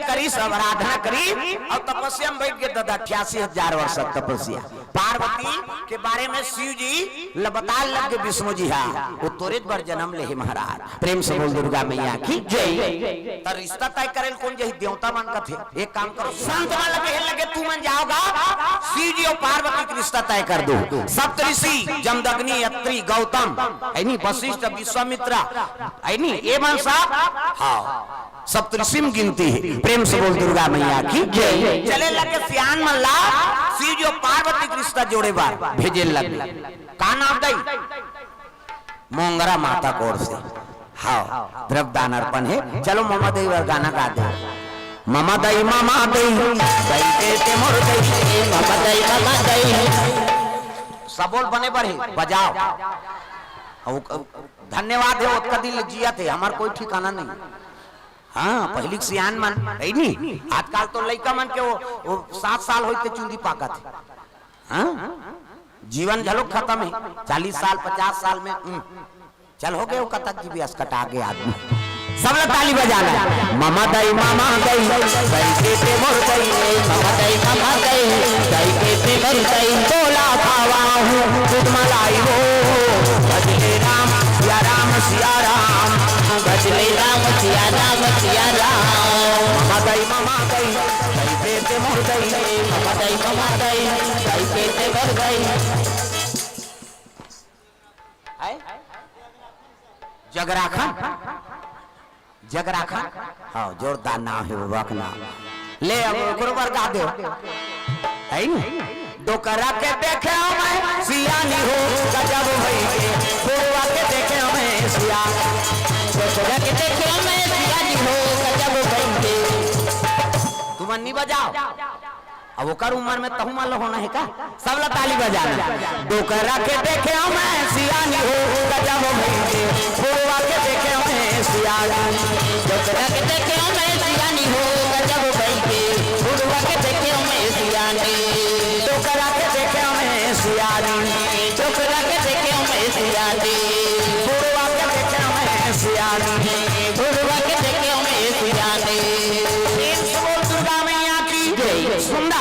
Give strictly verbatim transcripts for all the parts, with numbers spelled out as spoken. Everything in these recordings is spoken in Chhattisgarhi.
करिस, आराधना करिस अउ तपस्या में बइठ गे दादा, अठासी हजार वर्ष तक तपस्या। पार्वती के बारे में शिव जी ल बताय लग गे विष्णु जी, हाँ, वो तोरेच बर जनम ले हे महाराज। प्रेम से बोल दुर्गा मैया की जय। त रिश्ता तय करे ल कोन जाही? देवता मन कथे। एक काम करो, संत मन ल कहे लगे, तुमन जाव गा, शिव जी अउ पार्वती के रिश्ता तय कर दो। सप्तऋषि जमदग्नि, अत्रि, गौतम, है नी, वशिष्ठ, विश्वामित्र, है नी, ये मन सब, हाँ, सप्तऋषि में गिनती हे। प्रेम से बोल दुर्गा मैया की जय। चले लगे सियान मन ला शिव जी अउ पार्वती के रिश्ता जोड़े बर भेजे लगे। का नाम दई? मोंगरा माता कोर से। हाँ, द्रव्य दान अर्पण हे। चलो ममा दई बर गाना गा दो। ममा दई, ममा दई, दई के ते मोर दई, ममा दई, ममा दई। सबो ल बने बर हे, बजाव। अउ धन्यवाद हे, ओतका दिन ले जियत हे, हमर कोई ठिकाना नहीं। हाँ, पहिली के सियान मन, है नी? आजकल तो लइका मन के वो, वो सात साल होइस ते चुंदी पाकत हे। हाँ? जीवन घलो खतम हे, चालीस साल, पचास साल में, हम्म। चल, हो गे वो कतक जी भी, असकटा गे आदमी। सब लोग ताली बजाना। ममा दई, ममा दई, दई के ते मोर दई, ममा दई, ममा दई, दई के ते मोर दई, तोला खावा हूँ दूध मलाई वो। भजले राम सिया राम सिया राम, भजले राम सिया राम सिया राम। ममा दई, ममा दई, दई के ते मोर दई, ममा दई, ममा दई, दई के ते मोर दई। आय? जगराखन? जगराखन? हाँ, जोरदार नाम हे बाबा के नाम। ले, अब ओकरो बर गा दे। है नी? डोकरा के देखे मैं सियानी हो, गजब भई के। बुढ़वा के देखे मैं सियान। डोकरा के देखे मैं सियानी हो, गजब भई के। तुमन नी बजाव। अब ओकर उमर में तहू मन ल होना हे का? सब ल ताली बजाना। डोकरा के देखे मैं सियानी हो, गजब भई के। बुढ़वा के देखे मैं सियानी। डोकरा के देखे मैं सियानी हो, गजब भई के। बुढ़वा के देखे मैं सियानी। डोकरा के देखे मैं सियानी। डोकरा के देखे मैं सियानी। बुढ़वा के देखे मैं सियानी। बुढ़वा के देखे मैं सियानी। प्रेम से बोल दुर्गा मैया की जय। सुंदर।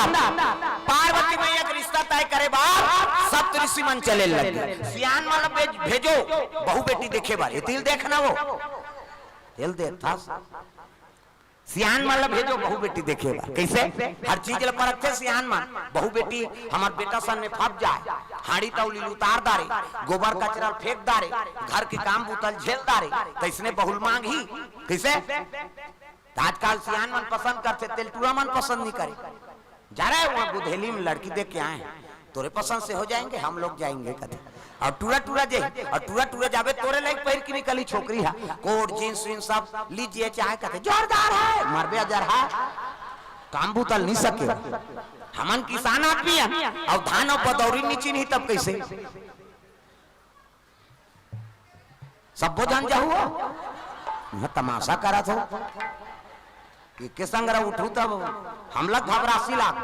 पार्वती मैया के रिश्ता तय करे बर सप्तऋषि मन चले लगे। सियान मन ल भेज-, भेजो, बहू बेटी देखे बर। ये तिल देखना वो। तिल देख था। सियान मन ल भेजो, बहू बेटी देखे बर। कइसे? हर चीज ल परखथे सियान मन। बहू बेटी हमर बेटा सन में फंस जाय, हाड़ी तौली ल उतार डारे, गोबर कचरा ल फेंक डारे, घर के काम बूता ल झेल डारे, तइसने बहू ल मांगही। कइसे? त आजकल सियान मन पसंद करथे, तेल टूरा मन पसंद नहीं करे। जा रहे हैं वहाँ बुधेली में लड़की देख के आए हैं, तोरे पसंद से हो जाएंगे, हम लोग जाएंगे कथे। अउ टूरा टूरा जे, अउ टूरा टूरा जाबे तोरे लायक पहिर के निकली छोकरी हे, कोट जींस वींस सब लीजिए चाहे कथे, जोरदार हे, मरबे अजर हे, काम बूता ल नहीं सके। हमन किसान आदमी हे, अउ धान अउ बदौरी नी चिन्ही तब कइसे? सब्बो झन जाहू हो। इहाँ तमाशा करत हो। एके संग रह उठू तब हमला घबरासी लाग।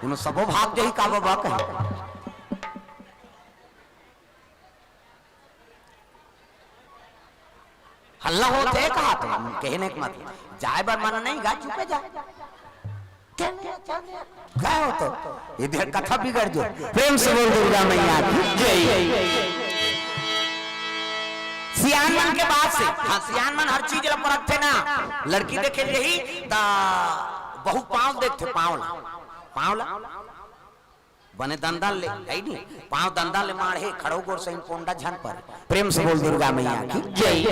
उन सबो भाग जाही का बाबा कहे। हल्ला होत हे कहा तो कहे नहीं मत। जाय बर मन नहीं गा चुपे जा। क्या हो तो? ये देख कथा बिगड़ जो। प्रेम से बोल दुर्गा मैया की जय। सियान मन के बात से, हाँ, सियान मन हर चीज ल परखथे ना। लड़की देखे यही त बहू पाँव देखथे, पाँव ला, पाँव ला बने दंदन ले, है नी? पाँव दंदन ले माढ़े, खड़ो गोड़ सही पोंडा झन पर। प्रेम से बोल दुर्गा मैया की जय।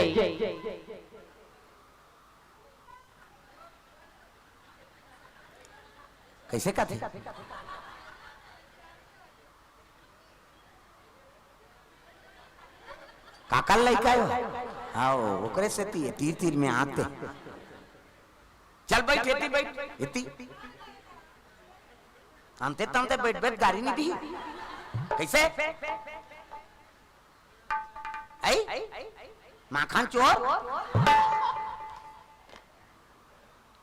कइसे कथे? काकर लइका हो? हाँ, ओकरे सेती तीर तीर में आथे। चल बइठ, एती बइठ, एती। अंते तंते बइठ बइठ गारी नहीं दी। कइसे? आई? माखन चोर?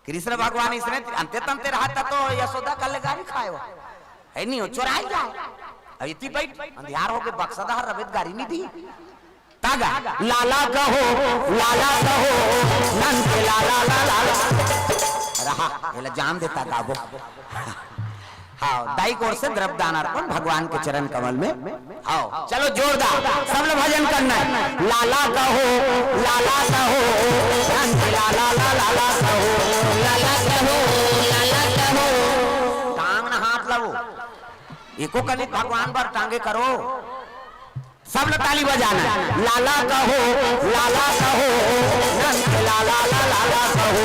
कृष्ण भगवान इसने अंते तंते रहत त तो यशोदा का ले गारी खाए हो। है नहीं, वो चोराई जाए। अब एती बइठ, अंधियार होके बक्सा दहर रबे त गारी नहीं दी। तागा, लाला कहो, लाला कहो, नंद के लाला, लाला, लाला। हाँ, एला जान देता गाबो। हाँ, दाई गोड़ से द्रव्य दान अर्पण भगवान के चरण कमल में। हाँ, चलो जोरदार, सब लोग भजन करना है। लाला कहो, लाला कहो, धन के लाला, लाला, लाला कहो। लाला कहो, लाला कहो। टांग ना हाथ लाओ, एको कनिक भगवान बर टांगे करो। सब लोग ताली बजाना। लाला कहो, लाला कहो, नंद लाला, लाला, लाला कहो।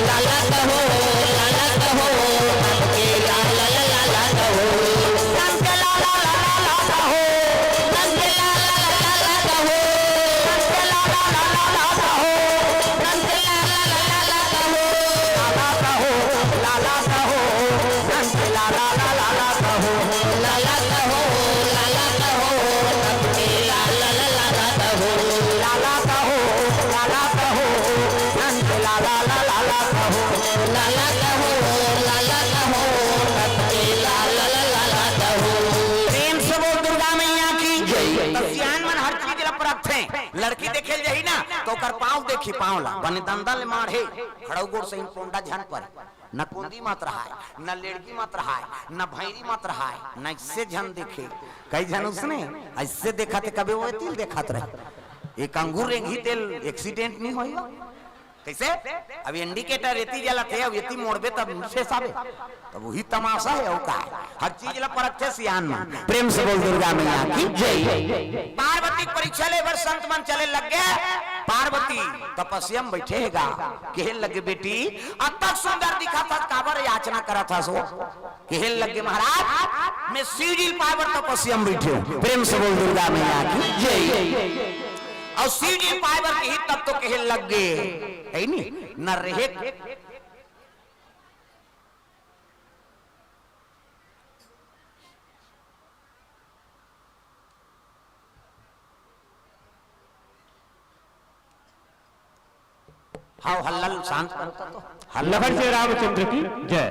लाला कहो, लाला कहो, नंद के लाला, लाला, लाला कहो। नंद लाला, लाला, लाला कहो। नंद लाला, लाला, लाला कहो। नंद लाला, लाला, लाला कहो। नंद लाला, लाला, लाला कहो। लाला कहो, लाला कहो, नंद लाला, लाला, लाला कहो। लाला कहो, लाला कहो, नंद लाला, लाला, लाला कहो। लाला कहो, लाला कहो, नंद लाला, लाला, लाला कहो। लाला कहो, लाला कहो, नंद लाला, लाला, लाला कहो। प्रेम से बोल दुर्गा मैया की जय। त सियान मन हर चीज ला परखथे। लड़की देखे ल जाही ना, त ओकर पाँव देखी, पाँव ला बने दंदन ले माढ़े, खड़ऊ गोड़ सही पोंडा झन परे। न कोंदी मत रहाय, न लेड़गी मत रहाय, न भैरी मत रहाय, न इससे झन देखे। कई झन उसने ऐसे देखत हे, कभी वो तिल देखत रहे। एक अंगूर रेंगी तेल एक्सीडेंट नहीं होई? कैसे? अब इंडिकेटर एती जलत हे, अब एती मोड़बे तब से साबे। तब वही तमाशा है, और का है? हर चीज ला परखथे सियान मन। प्रेम से बोल दुर्गा मैया की जय। पार्वती के परीक्षा ले बर संत मन चले लग गे। पार्वती तपस्या में बैठे हे गा, कहे लगे, "बेटी, अतक सुंदर दिखत हस, काबर याचना करत हस हो?" कहे लगे, "महाराज, मैं शिव जी पाए बर तपस्या में बैठे हूँ।" प्रेम से बोल दुर्गा मैया की जय। और शिव जी पाए बर कही तब तो कहे लग गे, है नी, न रहे। हाँ, हल्ला शांत करो तो। हल्ला लखन श्री रामचंद्र की जय।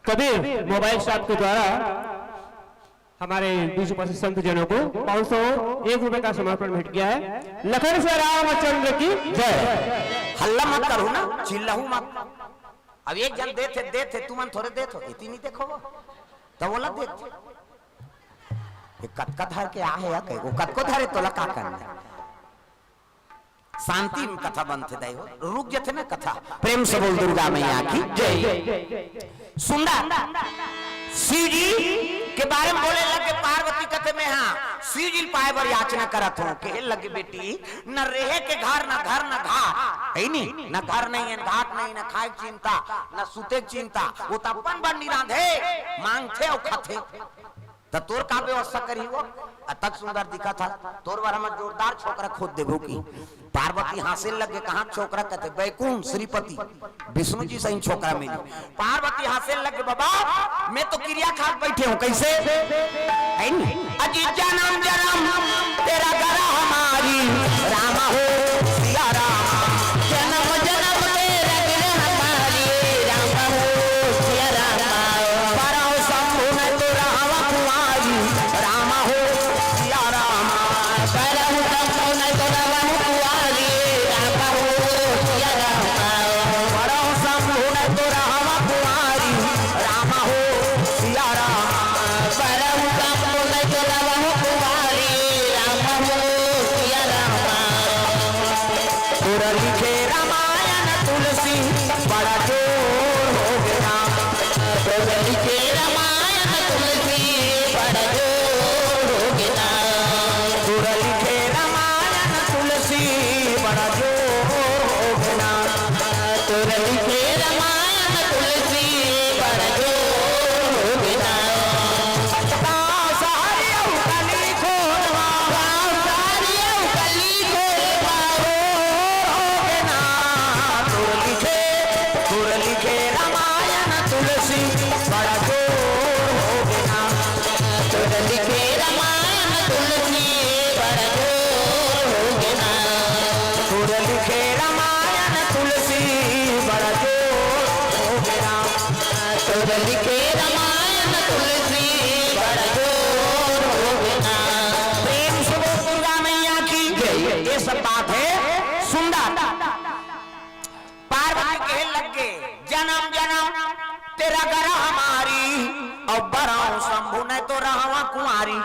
कबीर मोबाइल शॉप के द्वारा हमारे बीच उपस्थित संत जनों को पाँच सौ एक रुपए का समर्पण भेंट किया है। लखन श्री रामचंद्र की जय। हल्ला मत करो ना, चिल्लाओ मत। अब एक झन देथे, देथे, तुमन थोरे देथो, एती नहीं देखो वो। तो बोला देथे। ये कतका धर के आ है या कहीं? वो कतको धरे तोला का करना है? शांति में कथा बनथे दाई हो, रुक जथे ना कथा। प्रेम से बोल दुर्गा मैया की जय। सुंदर शिव जी के बारे में बोले लगे, पार्वती कथे, "मैं हाँ शिव जी पाए बर याचना करत हूँ।" कहे लगे, "बेटी, न रहे के घर, न घर, न घाट, है नी, न घर नहीं है, घाट नहीं, न खाए के चिंता, न सुते के चिंता, वो तो अपन बर निरांधे, मांगथे और खाथे।" त तोर का व्यवस्था करही वो? अतक सुंदर दिखत हस, तोर बर हमन जोरदार छोकरा खोज देबो कि। पार्वती हाँसे लगे, कहाँ छोकरा कथे, बैकुंठ श्रीपति, विष्णु जी सही छोकरा मिली। पार्वती हाँसे लगे, "बाबा, मैं तो किरिया खा के बैठे हूँ, कैसे?" है नी? अजी जन्म जन्म तेरा गला हमारी, राम हो सिया राम। जन्म जन्म तेरा गला हमारी, राम हो सिया राम। परहु शंभु न तो रहवा कुंवारी, राम हो सिया राम। परहु शंभु न तो रहवा कुंवारी, राम हो सिया राम। परहु शंभु न तो रहवा कुंवारी, राम हो सिया राम। परहु शंभु न तो रहवा कुंवारी, राम हो सिया राम। तोर लिखे रामायण तुलसी बड़ा जोर हो गे ना। तोर लिखे रामायण तुलसी बड़ा जोर हो गे ना। तोर लिखे रामायण तुलसी बड़ा जोर हो गे ना। तोर लिखे रामायण तुलसी बड़ा जोर हो गे ना। गाँव शहर अउ गली खोर मा, गाँव शहर अउ गली खोर मा, जोर हो गे ना। तोर लिखे, तोर लिखे रामायण तुलसी बड़ा जोर हो गे ना। तोर लिखे रामायण तुलसी बड़ा जोर हो गे ना। तोर लिखे रामायण तुलसी बड़ा जोर हो गे ना। तोर लिखे रामायण तुलसी बड़ा जोर हो गे ना। प्रेम से बोल दुर्गा मैया की जय। ये सब बात है सुंदर। पार्वती कहे लग गे, रगर हमारी, अउ बरहूं शंभु नहीं तो रहवा कुंवारी।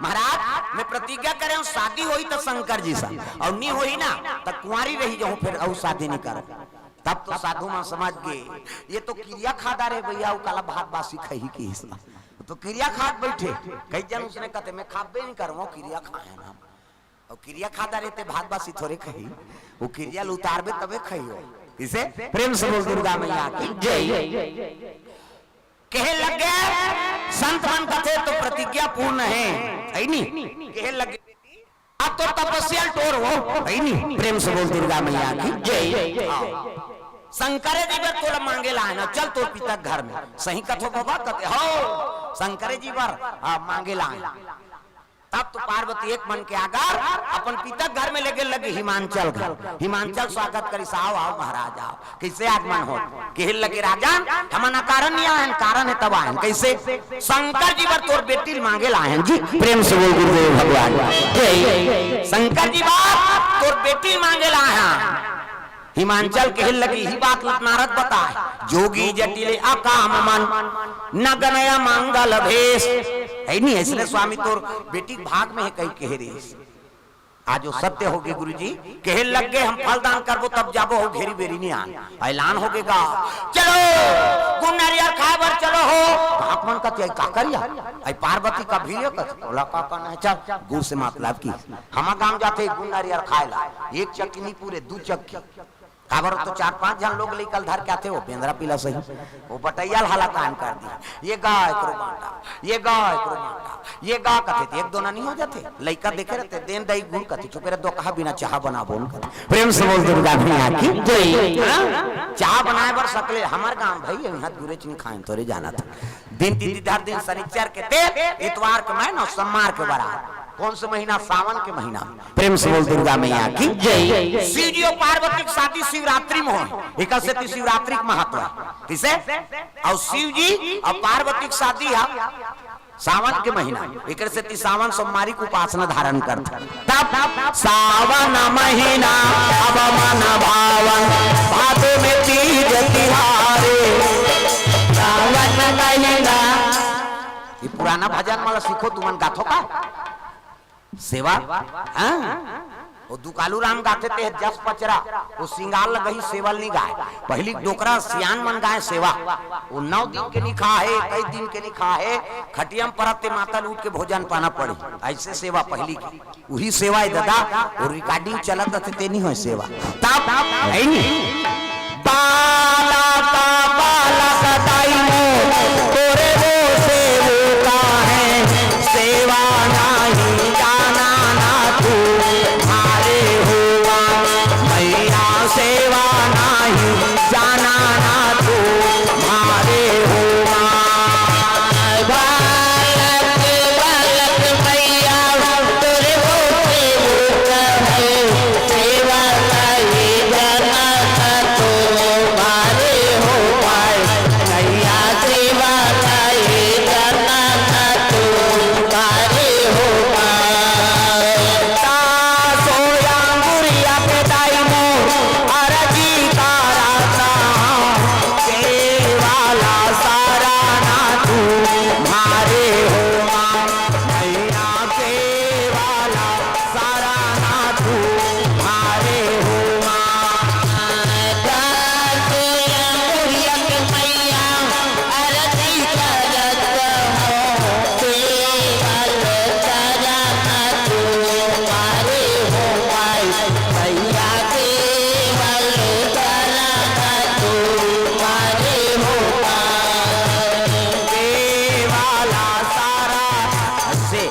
महाराज, मैं प्रतिज्ञा करे हूं, शादी होई त शंकर जी सा, अउ नी होई ना त कुंवारी रही जाहूं, फिर अउ शादी नी करो। तब तो साधु मन समझ गे, ये तो किरिया खा डारे भैया, अउ काला भात बासी खही किहिस ना। तो किरिया खात बैठे, कई जन उसने कहते, मैं खाबे नी करवो, किरिया खाए ना। अउ किरिया खा डारे ते भात बासी थोरे खही, वो किरिया ल उतारबे तबे खही हो। किसे? प्रेम से बोल दुर्गा मैया की जय। कहे लग गे, संत मन कथे तो प्रतिज्ञा पूर्ण हे, हे नी? कहे लग गे, अब तो तपस्या ल टोर हो, हे नी? प्रेम से बोल दुर्गा मैया की जय। हाँ। शंकर जी बर तोला मांगे लाए ना, चल तोर पिता घर में। सही कथो बाबा, कथे हो, शंकर जी बर, हाँ, मांगे लाए। तब तो पार्वती एक मन के आगर अपन पिता घर में लेगे लगी हिमांचल घर। हिमांचल स्वागत करिस, आओ, आओ महाराज, आओ। किसे आगमन हो? कहे लगे राजन, हमन अकारण नी आए हन, कारण हे तब आए हन। कइसे? शंकर जी बर तोर बेटी ल मांगे ल आए हन जी। प्रेम से बोल गुरुदेव भगवान जय। शंकर जी बर तोर बेटी ल मांगे ल आए हन। हिमांचल कहे लगी, इही बात ल नारद बताए, जोगी जटिल अकाम मन, नगनय मंगल भेष। हे नी, अइसने स्वामी तोर बेटी के भाग में हे कही कहे रहिस। आज वो सत्य होगे गुरुजी, कहे लग गे, हम फल दान करबो तब जाबो, हो घेरी बेरी नी आन। ऐलान होगे गा, चलो गुड़ नरियर खाए बर चलो हो। बाप मन कथे, "आई का करिया? आई पार्वती का भीड़ कथे।" बोला, "का करना है, चल।" गुड़ से मतलब की, हमा गांव जाथे गुड़ नरियर खाए ला, एक चक्की नी पूरे, दू चक्की। काबर तो चार पांच झन लोग लइका ल धर के आथे, वो बेंदरा पीला सही, वो बटैया ल हालाकान कर दी, ये गा एकरो बांटा, ये गा एकरो बांटा, ये गा कथे, एक दो ना नहीं हो जाथे। लइका देखे रहते, देन दई गुड़ कथे, चुपे रह, दो कहा बिना चाह बना बोल कथे। प्रेम से बोल दुर्गा मैया की जय। हाँ? चाह बनाए बर सकले, हमर गांव भाई, यहाँ गुरेच नहीं खाए, तोरे जाना था। दिन तिथि धर दिन शनिचर के तेल, इतवार के मैं ना, सोमवार के बरात। कौन से महीना? सावन के महीना। प्रेम से बोल दुर्गा मैया की जय। शिव जी और पार्वती की शादी शिवरात्रि में हो, एकर सेती शिवरात्रि के महत्व है। किसे? और शिव जी और पार्वती की शादी है सावन के महीना, एकर सेती सावन सोमवारी के उपासना धारण करथे। तब सावन महीना अब मन भावन, भादो में तीज तिहारे। सावन महीना। ये पुराना भजन वाला सीखो, तुमन गाथो का? सेवा? हाँ। वो दुकालू राम गाथे ते जस पचरा, वो सिंगार लगही सेवल नहीं गाए। पहली डोकरा सियान मन गाए सेवा। वो नौ दिन के नहीं खा है, कई दिन के नहीं खा है, खटिया में परत ते माता ल उठ के भोजन पाना पड़ी। ऐसे सेवा पहली की। उही सेवा है दादा, वो recording चलत रथे ते नहीं होय सेवा। तब है नहीं। बालक, बालक दाई मोर, तोरे वो सेवका है, सेवा नहीं जाना ना तू, मारे हुआ। मैया सेवा नहीं जाना ना तू, मारे हुआ। बालक, बालक मैया, तोरे वो सेवका है, सेवा नहीं जाना ना तू, मारे हो पाए। नैया सेवा काहे करना ना तू, काहे हो माँ। तासो अंगुरिया पे दाई मोर, अरजी कराता हूँ, सेवा ला सारा ना तू, मारे हो माँ। नैया सेवा ला सारा ना तू, मारे हो माँ। दास अंगुरिया के मैया, अरजी करत हो, सेवा ला सारा ना तू, मारे हो माई। मैया सेवा ला सारा ना तू, मारे हो माई। सेवा ला सारा से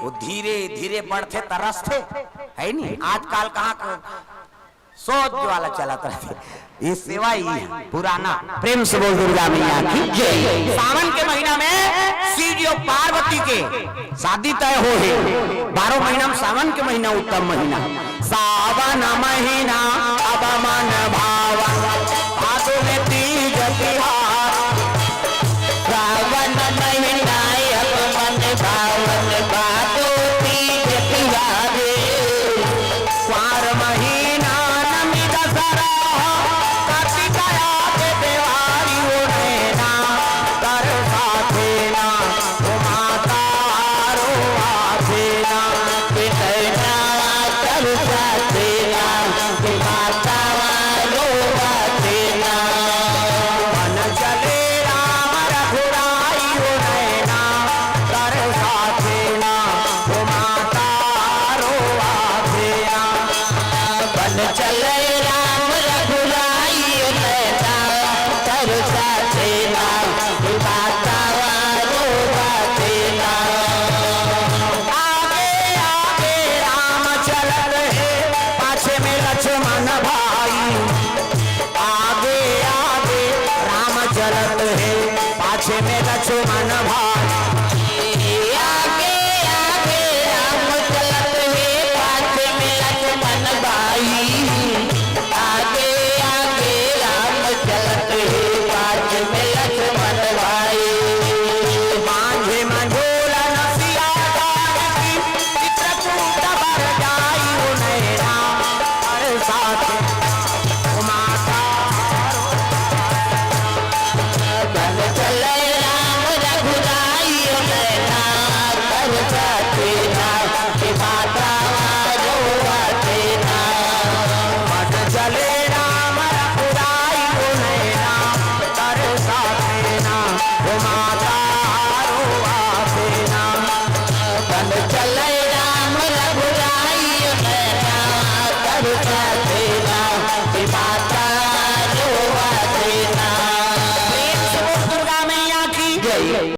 वो धीरे धीरे बढ़थे, तरसथे, है नी? आजकल कहाँ क-, सोच वाला चलत रहिथे। ये सेवा ही है, पुराना। प्रेम से बोल दुर्गा मैया की जय। सावन के महीना में शिव जी और पार्वती के शादी तय हो हे। बारह महीना में सावन के महीना उत्तम महीना। सावन महीना अब मन भावन, भादो में तीज तिहार। सावन महीना अब मन भावन, भादो तीज तिहारे।